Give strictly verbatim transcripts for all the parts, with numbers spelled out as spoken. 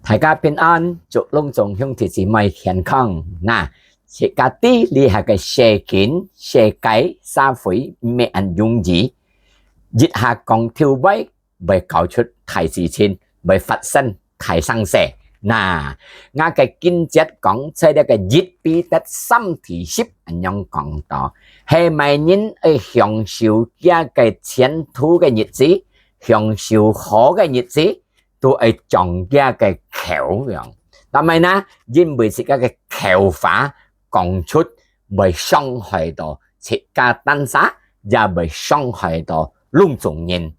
大家平安，祝攏總兄弟姊妹健康。那，自家知這下个世間、世界、社會毋係恁容易，一下講頭尾，會搞出大事情，會發生大生事。那，𠊎个經節講，在這个一彼得三第十恁樣講到，係麼人愛享受厥个前途个日子，享受好个日子，都愛掌厥个口樣。但係呢，因為自家个口話講出，會傷害到自家單儕，也會傷害到攏總人。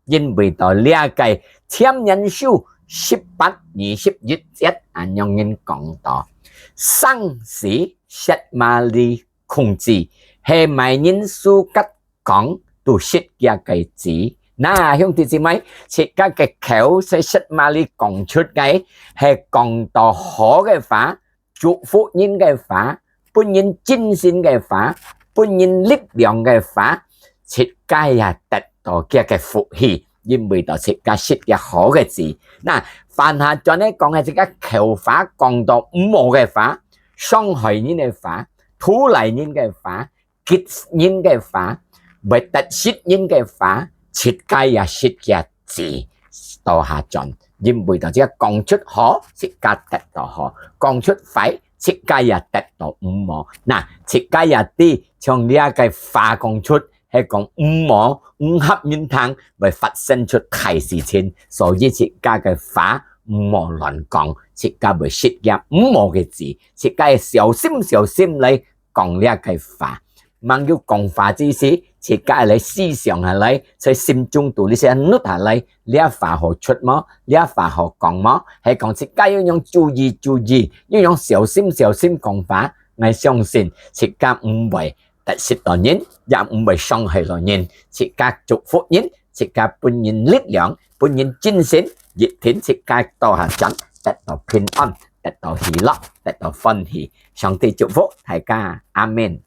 因為到這个箴言書十八二十一節恁樣人講到，生死舌嫲裡 控制，係麼人手腳講都食厥个子。那，兄弟姊妹，自家个口在舌嫲裡講出个，係講到好个話，祝福人个話，分人精神个話，分人力量个話，自家也得到厥个福氣，因為到自家食厥好个子。那，翻下轉來講个，自家口話講到毋好个話，傷害人个話，拖累人个話， 激人个話，會得失人个話，自家也食厥子。倒下轉，因為到自家講出好，自家得到好；講出壞，自家也得到毋好。那，自家也知，像這个話講出，係講毋好、毋合人聽，會發生出大事情。所以自家个話毋好亂講，自家會食厥毋好个子，自家愛小心小心來 講這个話。吂有講話之時，自家來思想下來，在心中肚裡先錄下來，這話好出無？這話好講無？係講自家愛仰注意注意，愛仰小心小心講話。𠊎相信自家毋會得失到人，也毋會傷害到人。自家祝福人，自家分人力量，分人精神，一定自家倒下轉，得到平安，得到喜樂，得到歡喜。上帝祝福大家，阿們。